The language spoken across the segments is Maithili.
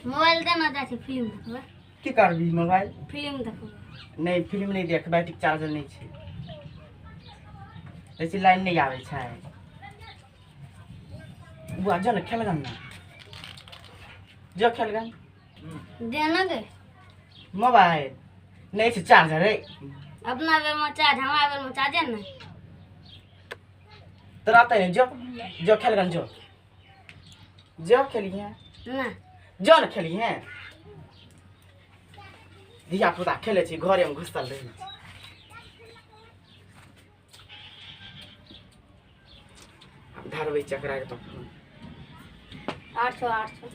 मोबाइल दे ना, जाइ छै फिल्म देखबै। की करबी मोबाइल? फिल्म देखबै। नहि, फिल्म नहि देख, बैटरीक चार्जर नहि छै, बेसी लाइन नहि आबै छै। बुआ जो ने खेलगन ना, जो खेलगन। दे ना गे। मोबाइल नहि छै चार्जर रे। अपना बेर में चार्ज, हमरा बेर में चार्जर नहीं। तोरा आते नहीं, जो जो खेलगन, जो जो खेलिए ना, जो न खेलिए। धिया पुता खेलै छी, घरे में घुसल रहै छी। आब धरबै चकरा के तो फोन। 800 800।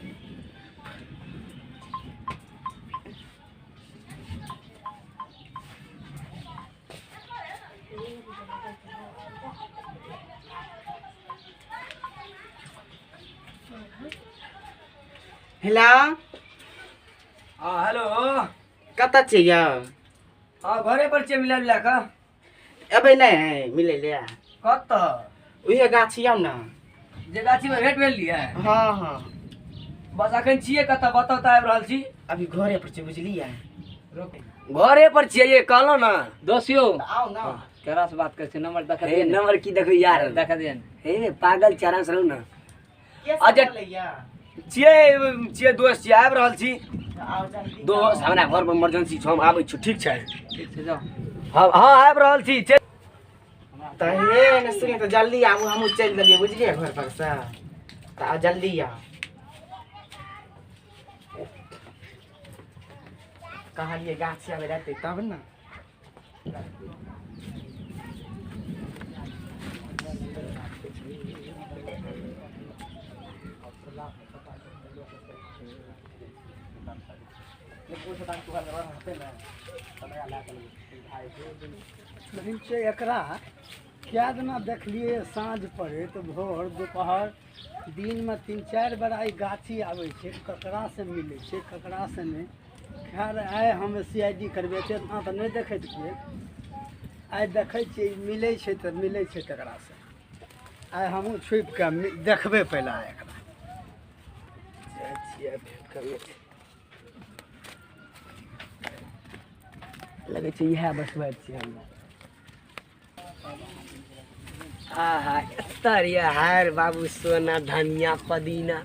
हेलो। हाँ हेलो। कतऽ छियै यौ? हाँ घरे पर छियै, मिला मिला कऽ। अबै नहि मिलै ले? कतऽ? उहे गाछी आउ ने, जे गाछी में भेंट भेल रहियै। हाँ हाँ। बस अखन छियै कतऽ बताउ तऽ आबि रहल छी। अभी घरे पर छियै, बुझलियै? घरे पर छियै ये, कहलहुँ ने। दोस्त यौ, आउ ने। केकरा से बात करै छियै? नंबर देख हे दियै ने। नंबर की देखबै यार? देख दियै ने। हे पागल छै, आराम से रहू ने। के अच्छा। सब बोलैया? छियै छियै दोस्त छियै, आबि रहल छी। आउ जल्दी। दोस्त हमरा घर पर इमरजेंसी छै, हम आबै छी, ठीक छै? ठीक छै, जाउ। हाँ हाँ आबि रहल छी। तऽ हे ने सुनिए, तऽ जल्दी आबू, हमहूँ चलि देलियै बुझलियै घर पर से, तऽ आउ जल्दी आउ। कहलियै गाछी आबै रहतै तब ने। लेकिन छै एकरा कए दिना देखलियै, साँझ पड़ैत भोर दोपहर दिनमे 3-4 बेर ई गाछी आबै छै, ककरासँ मिलै छै ककरासँ नहि। खैर आइ हम CID करबै छै, एतना तऽ नहि देखैत छियै, आइ देखै छियै मिलै छै तऽ मिलै छै ककरासँ। आइ हमहूँ छुपि कऽ देखबै पहिले एकरा। जाइ छियै भेंट करबै, लगै छै इएह बसबै छियै हमरा। आहा एत्तर ये हार बाबू सोना धनिया पुदीना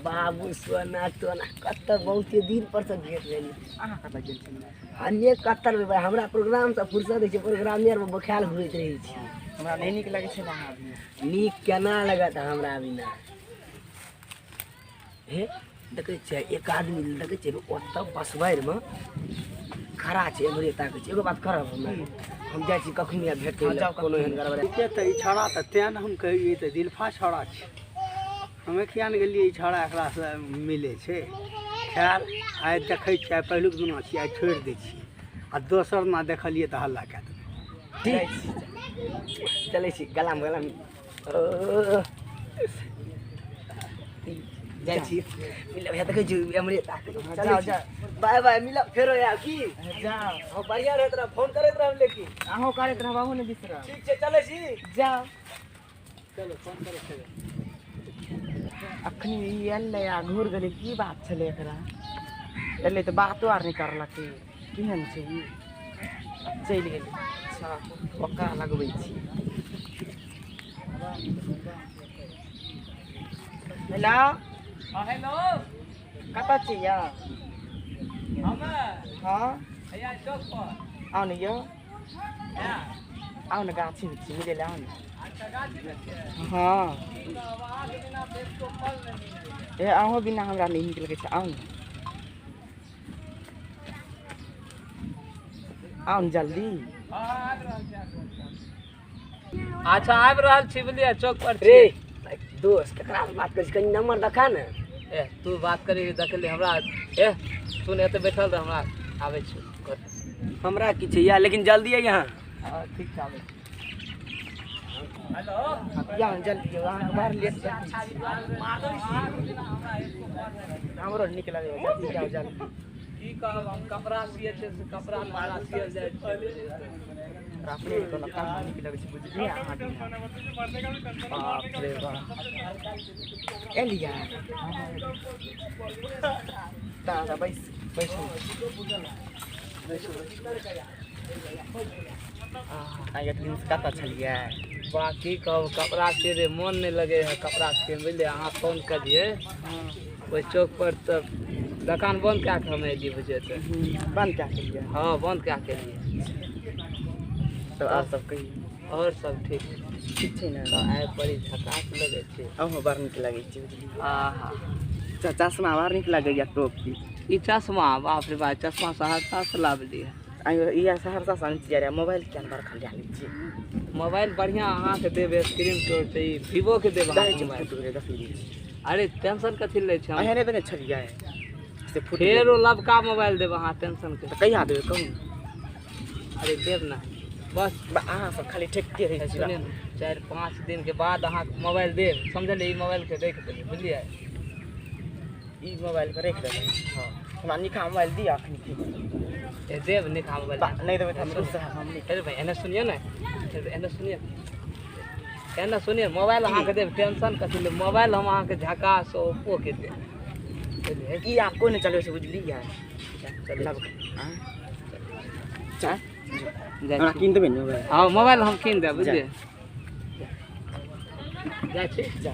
बाबू सोना टोना, कतऽ बहुते दिन पर से भेट भेल। अहाँ कतऽ गेल छलियै? हने कत्तर भाई, हमरा प्रोग्राम से फुर्सत होइ छै, प्रोग्रामे आरमे बखायल घुरैत रहै छी। हमरा नहि नीक लगै छै अहाँ बिना। नीक केना लगत हमरा बिना? हे देखै छियै एक आदमी, देखै छियै ओतऽ बसबारिमे खड़ा छै, एम्हरे ताकै छै। एगो बात करब, हम जाइ छी कखनी आब भेट करै लए, कोनो एहन गड़बड़। ठीके तऽ ई छौड़ा तऽ तेँ ने हम कहियै तऽ दिलफा छौड़ा छै, हमे किया ने गेलियै ई छौड़ा एकरासँ मिलै छै। खैर आइ देखै छियै, आइ पहिलुक दिना छियै, आइ छोड़ि दै छियै आ दोसर दिना देखलियै तऽ हल्ला कए देबै। ठीक चलै छी, गलाम गलाम जाइ छी मिलब। हे देखै छी एम्हरे ताकै छै। चलै जाउ छी। जाउ। बाय बाय, मिलब फेरो आयब की? जाउ। हाँ बढ़िआँ रहैत रह, फोन करैत रहब लेकिन। अहूँ करैत रहब, अहूँ नहि बिसरब। ठीक छै चलै छी। जाउ। चलो फोन करै छै। अखनी ई एलै आ घुर गेलै, की बात छलै एकरा? एलै तऽ बातो आर नहि करलकै, केहन छै ई? चलि गेलै। अच्छा ओकरा लगबै छी। हेलो। हाँ हेलो। कतऽ छियै यौ? हमे हाँ हैया चौक पर। आउ ने यौ, हाँ। आउ ने, गाछीमे छी, मिलै लए आउ ने। अच्छा गाछी में छियै? हाँ। की कहब, अहाँके बिना तऽ एको पल नहि नीक लगैए। ए अहूँ बिना हमरा नहि नीक लगै छै, आउ ने, आउ ने जल्दी। हाँ हाँ आबि रहल छी, आबि रहल छी। अच्छा आबि रहल छी, बुझलियै चौक पर रे छी। दोस्त ककरा से बात करै छी? कनि नंबर देखा ने। ए तू बात करी देखली हमरा। ए सुन, एतऽ बैठल रह, हमरा आबै छी घर। हमरा की छै यार, लेकिन जल्दी आइ यहाँ। हाँ ठीक छै, आबै छी। हेलो। आउ ने जल्दी यौ, अहाँके बड़ लेट देखै छी। हमरो नीक लगैए, जल्दी जाउ जल्दी। की कहब, हम कपड़ा सियै छियै से कपड़ा हमरा सियल जाइ छै। अपने कोनो कहाँ नीक लगै छै बुझलियै अहाँ बिना। बाप रे बाप, एलियै। तऽ बैस बैसू। आइ एक दिनसँ कतऽ छलियै? बा की कहब, कपड़ा के रे मोन नहि लगे है कपड़ा के, बुझलियै? अहाँ फोन करियै ओहि चौक पर तऽ दोकान बंद कए कऽ हम एलियै, बुझियै तऽ। बंद कए के एलियै? हँ, बंद कए कऽ एलियै। तब आर सब कहियौ। आओर सब ठीक। ठीक छै ने? तऽ आइ बड़ी झकास लगै छै। अहूँ बड़ नीक लगै छै, बुझलियै? आहा। चश्मा बड़ नीक लगैया, टोपी। ई चश्मा, बाप रे बाप, चश्मा सहरसा से लाबलियै। आइयो इएह सहरसा से आनै छियै? मोबाइल किया ने बरखल लए लै छियै? मोबाइल बढ़िआँ अहाँके देब, स्क्रीन टच छै, ई वीवोके देब दै अहाँके छै मोबाइल। फुटि गेलै, देखली छी। अरे टेंशन कथी लै छै? हम अहें नहि देने छलियै से फुटि फेर गेलै। ओ लबका मोबाइल देब, अहाँ टेंशन के तऽ कहिया देबै कहू ने? अरे देब ने बस। अहाँ सब खाली ठेकते रहै छी। सुनियौ ने, 4-5 दिनके बाद अहाँके मोबाइल देब, समझलियै? ई मोबाइलके राखि देबै, बुझलियै? ई मोबाइल के राखि देबै? हँ। हमरा निका मोबाइल दिअ अखनी। ए देब निका मोबाइल। नहि देबै तऽ हम रुसब, हम नहि। अरे भाई, एने सुनियौ ने, एने सुनियौ, एने सुनियौ। मोबाइल अहाँके देब, टेंशन कथी लेब? मोबाइल हम अहाँके झकास ओप्पोके देब, बुझलियै? ई आब कोइ नहि चलबै छै, बुझलियै? चलै। चाय जाइ हमरा छी। कीन देबै ने मोबाइल? हँ, मोबाइल हम कीन देब, बुझलियै? जाइ छी। जा।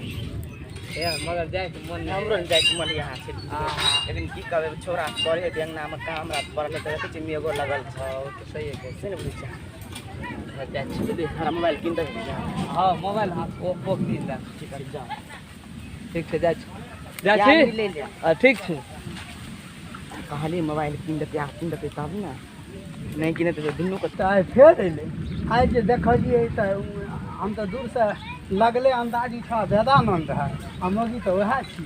हे मगर जाइके मन नहि। हमरो ने जाइके मन यहाँ छै। आहा। लेकिन की कहबै, छौड़ा करे हेतै अंगनामे काम, रात पड़ल हेतै, देखै छियै मेघो लगल छै। हँ, ओ तऽ सही कहै से ने बुझै छियै? छी। जाइ छी, बुझलियै? हमरा मोबाइल कीन देबै ने? हँ, मोबाइल अहाँ ओप्पो कीन देब। ठीक छै, जाउ। ठीक छै, जाइ छी, जाइ जा, छी। ले लिअ। हँ, ठीक छै। कहलियै मोबाइल कीन देतै, आब कीन देतै तब ने। नहि कीन देतै दुनूके। तऽ आइ फेर अयलै। आइ जे देखलियै तऽ हम तऽ दूरसँ लगलै अन्दाज ई छौड़ा वेदानन्द है आ मौगी तऽ उएह छी।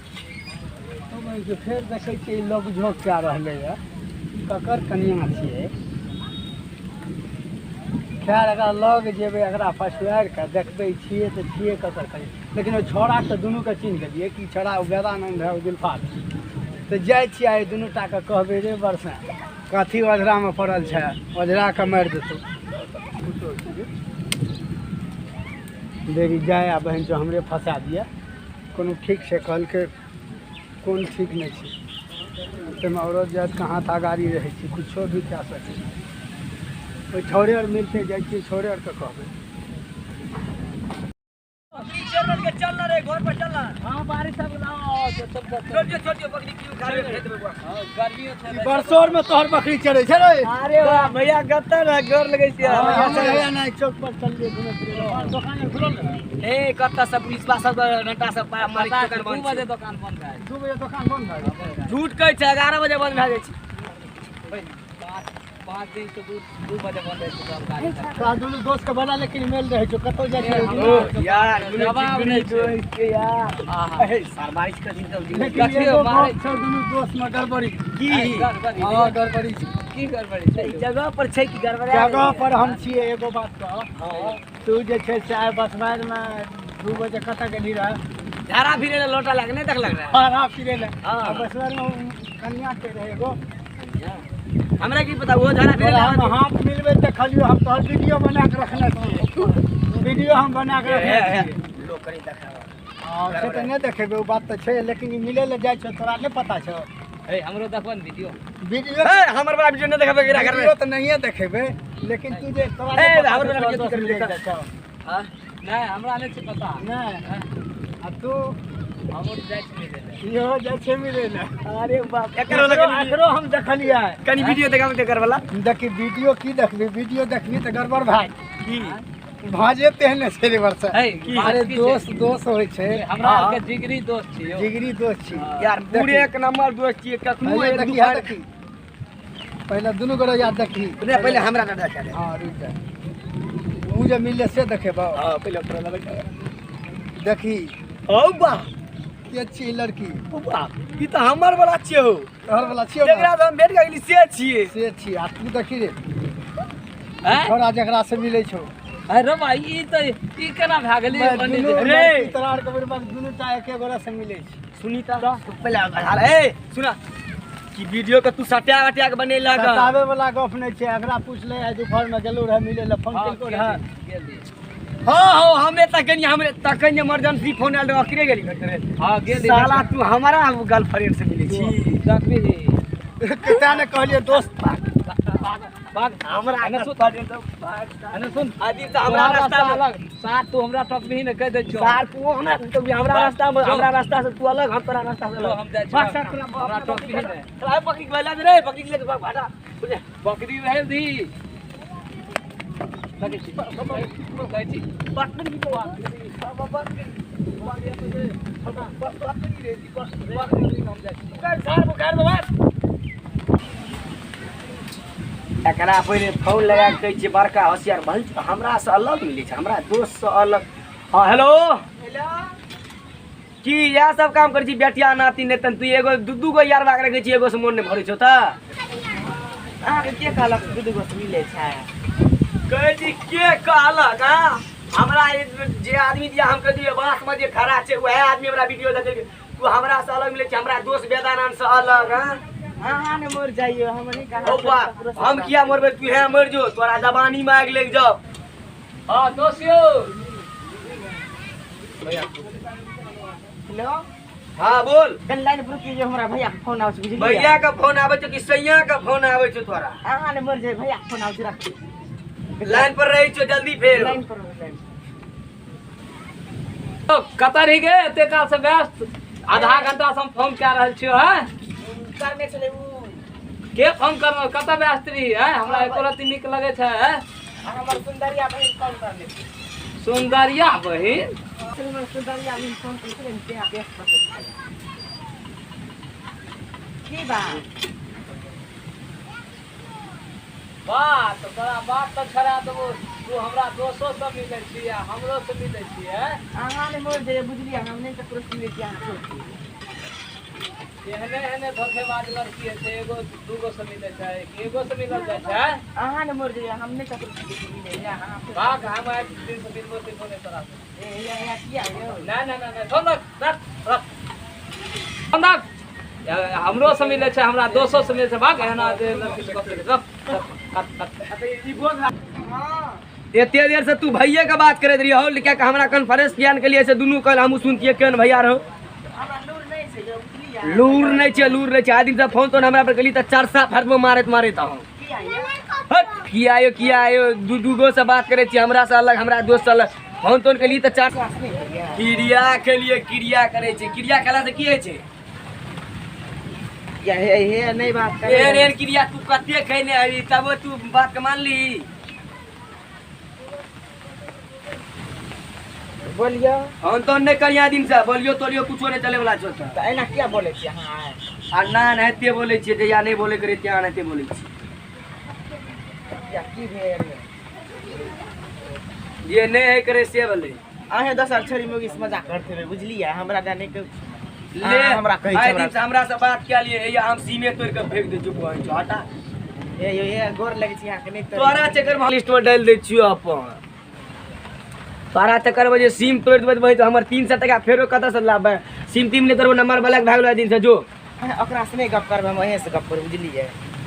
तऽ फेर देखै छियै लोक झोँक कए रहलैए, ककर कनिआँ छियै? खैर, एकरा लग जेबै, एकरा पछुआरि कऽ देखबै छियै तऽ छियै ककर कनिआँ। लेकिन ओहि छौड़ाके दुनूके चिन्ह गेलियै कि छौड़ा ओ वेदानन्द है, ओ जुल्फा। तऽ जाइ छियै आइ दुनू टाके कहबै, रे बरसा, कथी ओझरामे पड़ल छै? ओझरा कऽ मारि देतौ। देरी जाय आ बहिन जो हमरे फंसा दिए। कोनो ठीक छै? कहलकै कोन ठीक नहि छै। ताहिमे औरत जातिके हाथ अगाड़ी रहै छै, किछो भी कए सकै छै। ओहि छौड़े आर मिलतै, जाइ छियै, छौड़े आरके कहबै। हँ, बारिश सब गर्मियो छै। बरसोरमे तोहर बकरी चरै छै रे? अरे वाह भैया, कतऽ रह गोर लगै छियै। हमे नहि, चौक पर चलिए घूमे फिरे। दोकान खुलल रहै? ए कतऽ सब पुलिसवा सब डंटा सब मारि के दुकान 2 बंद बजे छै। दोकान बंद भए 2 बजे दोकान बंद भए गेल? झूठ कहै छै, 11 बजे बंद भए जाइ छै। जाइ 5 दिन से 2 बजे बंद होइ छै दोकान। तोरा दुनू दोस्तके बड़ा लेकिन मेल रहै छौ, कतौ जाइ छै। यार, जवाब नहि छै। यार। आहा। सार बारिश के दिन तब लेकिन कथी एगो मारै? गप छौ, दुनू दोस्तमे गड़बड़ी। की? गड़बड़ी? हँ, गड़बड़ी छै। की गड़बड़ी छै? जगह पर छै कि गड़बड़ा? जगह पर हम छियै। एगो बात कह, तू जे छै से आइ बसवारमे 2 बजे कतऽ गेली रहै? धारा फिरे लोटा लाग नहि देखलक रहे? भाड़ा फिरे लए। हँ। आ बसवारमे कन्या के रहै एगो? हमरा की पता, वो धारा फिरे। तोरा हम हाथ मिलबै देखलियौ। हम तोहर वीडियो बना के रखने छियै, वीडियो हम बना के रखने छियै। लोक करी देखावा। हँ, से तऽ नहि देखेबै, ओ बात तऽ छै, लेकिन ई मिलै लए जाइ छौ, तोरा नहि पता छौ? हे, हमरो देखबो ने वीडियो। वीडियो? ए हमर वाला वीडियो नहि देखेबै एकरा घर में। वीडियो तऽ नहिए देखेबै, लेकिन तू जे तोरा ए, नहि पता हमर छौ, वाला तोहर वीडियो दोस्त तू मिलै कर। जाइ छौ। हां। नहि, हमरा नहि छै पता। नहि, आ तू? हमरो जाइ छी मिलै लए। इहो जाइ छै मिलै लए। अरे बाप, एकर वाला एकरो कनी एकरो हम देखलियै। कनी वीडियो देखाबै एकर वाला। देखी, वीडियो की देखबी? वीडियो देखबी तऽ गड़बड़ भाई। की? भाजे तेहने छै रे वर्षा। हे, अरे बात की छै? दोस्त दोस्त होइ छै। हमरा आरके जिगरी दोस्त छी यौ। जिगरी दोस्त छी। यार, पूरे एक नंबर दोस्त छियै कखनो। पहिले एक देखी, दू हाँ, देखी पहिले दुनू गोरे याद देखी। नहि, पहिले हमरा नहि देखा दे। हाँ, रुक जा। उ जे मिलले से देखेबौ। हां, पहिले ओकरा लगे। देखी। औ बा। के छी लड़की? ओ बा, ई तऽ हमर वाला छियै हो। तोहर वाला छियौ ने? जेकरा से हम भेट गेली से छियै। से छी। आ तू देखी रे। हैं? छोड़ा जकरा से मिलै छौ। अरे बा, ई तऽ ई केना भए गेलै पंडित दुनू जी? रे। लड़की तोरा आरके बुढ़बा दुनू टा एके गोरा से मिलै छै। सुनीता, तू पहिले हाल ए सुना कि वीडियो के तू सटा वटा के बनेलक? सताबै वाला गप नहि छै। एकरा पूछले, आइ दुपहर मे गेलौ रहे मिलै लए, फोन हाँ, केलको रहे? गेली। हाँ हाँ, हमे तखन हमरे तखन इमरजेंसी फोन आयल रहे, ओकरे गेली भेट रे। हाँ, गेली। साला, तू हमारा गर्लफ्रेंड से मिले छी? देखबी। कते ने कहलिए दोस्त भाग हमरा एने सुन। एने सुन आदि तऽ हमरा रास्ता में अलग साथ तू हमरा टपबही ने कहि दै छियौ सार तू हमरा तो हमरा रास्ता में हमरा रास्ता से तू अलग हम तोरा रास्ता से जो अलग हम जाइ भाग छियौ सार तोरा हमरा टपबही ने चला बकरी के बैला दे रे बकरी के लेके भाग भागा बुझे बकरी रहल दी लगै छी कहै छी बकरी को बकरी रे बकरी हम जाइ छी सार बुखार बाबा एकरा पहिले फोन लगा के कहै छियै बड़का होशियार भल हमरा से अलग मिलै छै हमरा दोस्त से अलग। हाँ हेलो हेलो की इएह सब काम करै छी बेटिया नाती नहि तन तू एगो दू दू गो यार बाग रखै छी एगो से मोन नहि भरै छौ तऽ अहाँके के कहलक दू दू गो से मिलै छै? कहै छी के कहलक? हाँ हमरा जे आदमी दिया हम कह दियै बाँस में जे खड़ा छै वएह आदमी हमरा वीडियो देखेलकै तू हमरा से अलग मिलै छै हमरा दोस्त वेदानंद से अलग। हाँ अहाँ ने मर जाइयो हम नहीं कहा ओ बा हम किया मरबै तू हे मर जो तोरा जवानी में आगि लागि जाओ। हाँ दोस्त यौ हेलो हाँ बोल कनि लाइन पर रुकियो हमरा भैया के फोन आबै छै बुझलियै? भैया के फोन आबै छौ कि सैया के फोन आबै छौ तोरा? अहाँ ने मर जाइयो भैया के फोन आबै छै राखू लाइन पर रहै छौ जल्दी फेर लाइन पर रहू, लाइन कतऽ रही गे एते काल से व्यस्त आधा घंटा से हम फोन कए रहल छियौ। हैं करने छलै उ के फोन करनो कतऽ व्यस्त रही? हैं हमरा एको रत्ती नीक लगै छै? हैं हमर सुंदरिया बहिन फोन करने छै। सुंदरिया बहिन? हमर सुंदरिया बहिन फोन करने छलै ने, तें व्यस्त बसै छलै। की बात? बात तोरा बात तऽ छोड़ा देबो तू हमरा दोस्तो से मिलै छी आ हमरो से मिलै छी। हैं अहाँ ने मर जाइयो बुझलियै? हम नहि ककरो से मिलै छी अहाँ छोड़ू। एहने एहने धोखेबाज लड़की होइ छै एगो दूगो से मिलै छै एगो से मिलल जाइ छै। अहाँ ने मर जाइयो हम नहि ककरो से मिलै छी अहाँ भाग हम आइ दिन से मिलबो तिलबो नहि तोरा से। ए हे किया यौ? नहि नहि नहि फोन रख रख रख फोन रख। हमरो से मिलै छै हमरा दोस्तो से मिलै छै भाग एहना जे लड़की से गप करै रख रख काट काट। एते देर से तू भैये के बात करैत रही हौ किया हमरा कॉन्फ्रेंस किया ने केलियै से दुनू कल हमहूँ सुनतियै केहन भैया रहो। हमरा लूर नहि छै यौ बुझलियै? लूर नहि छै लूर नहि छै आइ दिन से फोन तोन हमरा पर केली तऽ चार सात हाथ में मारैत मारैत अहूँ किया यौ? हट किया आयो किया आयो दू दू गो से बात करै छी हमरा से अलग हमरा दोस्त से अलग फोन तोन केली तऽ चार विश्वास नहि होइया? क्रिया केलिए क्रिया करै छै क्रिया केला से की होइ छै? या हे हे नहि बात करै एहन एहन क्रिया तू कते खैने हबी तबो तू बात के मानली? बोलियो फोन तोन नहि करिया दिन से बोलियो तोलियो कुछो नहि चले वाला छौ तऽ तऽ एना किया बोलै छी अहाँ? आ ना एनाहिते बोलै छियै जहिया नहि बोलै के रहै तिया एनाहिते बोलै छियै। या की भेल? जे नहि होइ करे से भेलै। अहें दोसर छोरी मुगी से मजाक करते हेबै बुझलियै? हमरा दए नहि कहू। ले अहाँ हमरा कहै छी आइ हमरा दिन से हमरा से बात कए लिए हैया हम सीमे तोड़ि के फेंक दै छियौ बहन छौ हटा। हे यौ हे गोर लगै छी अहाँके नहि तोड़ै। तोरा चक्कर में लिस्ट में डालि दै छियौ अपन तोरा चक्कर में जे सीम तोड़ि देबै तऽ हमर 300 टका फेरो कतऽ से लाबबै? सीम तीम नहि तोड़बै नंबर ब्लॉक भए गेलो आइ दिन से जो। अहाँ ओकरा से नहि गप करबै हम अहें से गप करबै बुझलियै?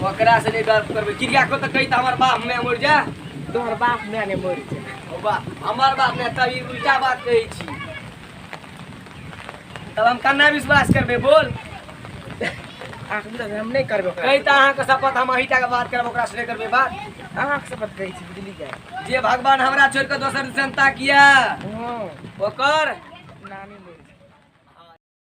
ओकरा से नहि गप करबै क्रिया को तऽ कही तऽ हमर बाप माय मरि जा। तोहर बाप माय नहि मरि जा। ओ बा हमर बाप माय तब ई उल्टा बात कहै छी तब हम केना विश्वास करबै बोल? अहाँके बुझल हम नहि करबै ओकरा कही तऽ अहाँके शपथ हम अहीं टा के बात करब ओकरा से नहि करबै बात। अहाँके शपथ कहै छी बुझलियै? जे भगवान हमरा छोड़ि कऽ दोसर दिसन ताकिया हँ ओकर